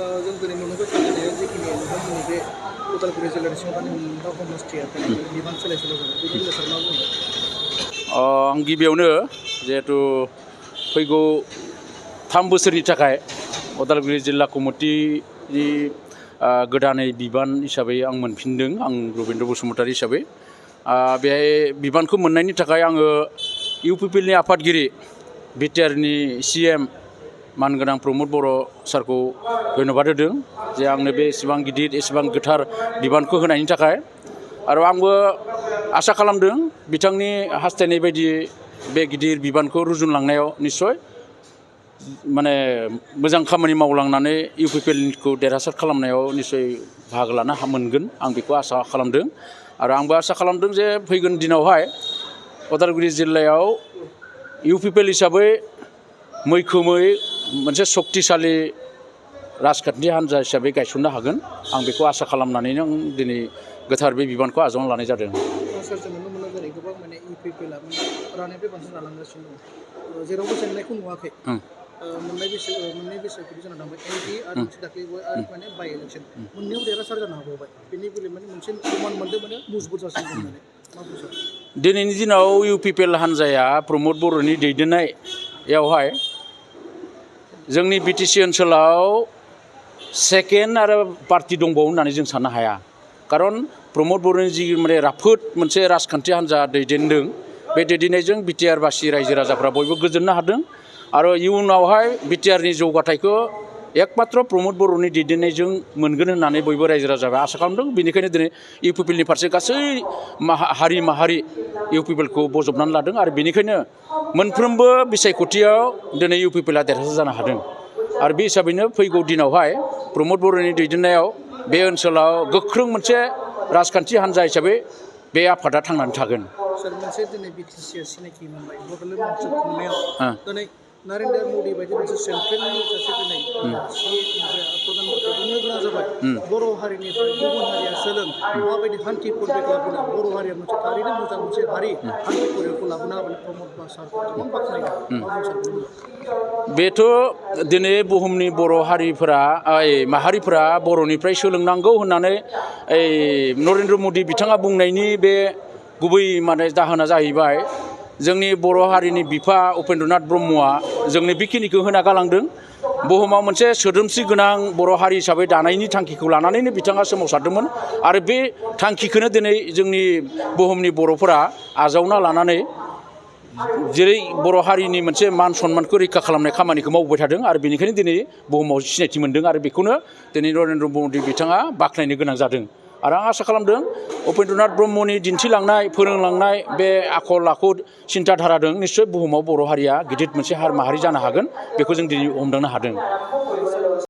जों दिनै नुनो मोनो जिखिनि नोंथांमोननि बे उदालगुरि जिल्लानि सिङाव थानाय मोनबा समस्थिया बिबान सोलाय सोल' जाबाय बेनि बेलायाव सार मा बुंदों? आं गिबियावनो जिहेथु फैगौ 3 बोसोरनि थाखाय उदालगुरि जिल्ला कमिटिनि गोदानै बिबान हिसाबै आं मोनफिनदों आं रबिन्द्र बसुमतारी हिसाबै बेहाय बिबानखौ मोननायनि थाखाय आङो इउपिपिएलनि आफादगिरि बिटिआरनि सिएम मानगोनां प्रमद बर' सारखौ धन्यबाद होदों जे आंनो बे एसेबां गिदिर एसेबां गोथार बिबानखौ होनायनि थाखाय आरो आंबो आसा खालामदों बिथांनि हास्थायनाय बायदि बे गिदिर बिबानखौ रुजुनलांनायाव निस्सय माने मोजां खामानि मावलांनानै इउपिपिएलखौ देरहासार खालामनायाव निस्सय बाहागो लानो मोनगोन आं बेखौ आसा खालामदों आरो आंबो आसा खालामदों जे फैगोन दिनावहाय उदालगुरि जिल्लायाव इउपिपिएल हिसाबै मैखोमै मोनसे शक्तिशाली राजखान्थि हान्जा हिसाबै गायसननो हागोन आं बेखौ आसा खालामनानैनो आं दिनै गोथार बे बिबानखौ आजावना लानाय जादों। सार जों नुनो मोनो जेरै गोबां माने इउपिपिएलआ रानिफ्राय बांसिन लालांगासिनो दं जेरावबो जेननायखौ नुवाखै मोननै बिसायख'थि जाना थांबाय एमपि आरो मोनसे दाख्लैबो आरो माने बाइ इलेक्सन मोननैयाव देरहासार जानो हाबावबाय बेनि बेलायाव माने मोनसे प्रमान मोनदों माने मुजबुत जासिगोन होननानै मा बुंसो? दिनैनि दिनाव इउपिपिएल हान्जाया प्रमद बर'नि दैदेननायावहाय जोंनि बिटिसि ओनसोलाव सेकेन्ड आरो पार्टि दंबावो होननानै जों साननो हाया खारन प्रमद बर'नि जि माने राफोद मोनसे राजखान्थि हान्जा दैदेनदों बे दैदेननायजों बिटिआरबासि रायजो राजाफ्रा बयबो गोजोननो हादों आरो इयुनावहाय बिटिआरनि जौगाथायखौ एकमात्र प्रमद बर'नि दैदेननायजों मोनगोन होननानै बयबो रायजो राजाफ्रा आसा खालामदों बेनिखायनो दिनै इउपिपिएलनि फारसे गासै हारि माहारि इउपिपिएलखौ बजबनानै लादों आरो बेनिखायनो मोनफ्रोमबो बिसायख'थियाव दिनै इउपिपिएलआ देरहासार जानो हादों आरो बे हिसाबैनो फैगौ दिनावहाय प्रमद बर'नि दैदेननायाव बे ओनसोलाव गोख्रों मोनसे राजखान्थि हान्जा हिसाबै बे आफादा थांनानै थागोन। सार मोनसे दिनै बिटिसिआ सिनायथि मोनबाय बड'लेण्ड मन्थ्रि खुंनायाव दिनै नरेन्द्र मदि बायदि मोनसे सेन्ट्रेलनि सासे दिनै प्रधानमन्त्रि बुंनो गोनां जाबाय बर' हारिनिफ्राय गुबुन हारिया सोलों माबायदि हान्थि परिबेक लाबोना बर' हारिया मोनसे थारैनो मोजां मोनसे हारि हान्थि परिबेकखौ लाबोना होबाय प्रमद सारखौ गोबां बाख्नायदों बेथ' दिनै बुहुमनि बर' माहारिफोरा बर'निफ्राय सोलोंनांगौ होननानै नरेन्द्र मदि बिथाङा बुंनायनि बे गुबै माने जाहोना जाहैबाय जोंनि बर' हारिनि बिफा उपेन्द्रनाथ ब्रह्मआ जोंनि बेखिनिखौ होना गालांदों बुहुमाव मोनसे सोद्रोमस्रि गोनां बर' हारि हिसाबै दानायनि थांखिखौ लानानैनो बिथाङा सोमावसारदोंमोन आरो बे थांखिखौनो दिनै जोंनि बुहुमनि बर'फोरा आजावना लानानै जेरै बर' हारिनि मोनसे मान सन्मानखौ रैखा खालामनाय खामानिखौ मावबाय थादों आरो बेनिखायनो दिनै बुहुमाव सिनायथि मोनदों आरो बेखौनो दिनै नरेन्द्र मदि बिथाङा बाख्नायनो गोनां जादों आरो आं आसा खालामदों उपेन्द्रनाथ ब्रह्मनि दिन्थिलांनाय फोरोंलांनाय बे आखल आखु सिन्थाधाराजों निस्सय बुहुमाव बर' हारिया गिदिर मोनसे माहारि जानो हागोन बेखौ जों दिनै हमदांनो हादों।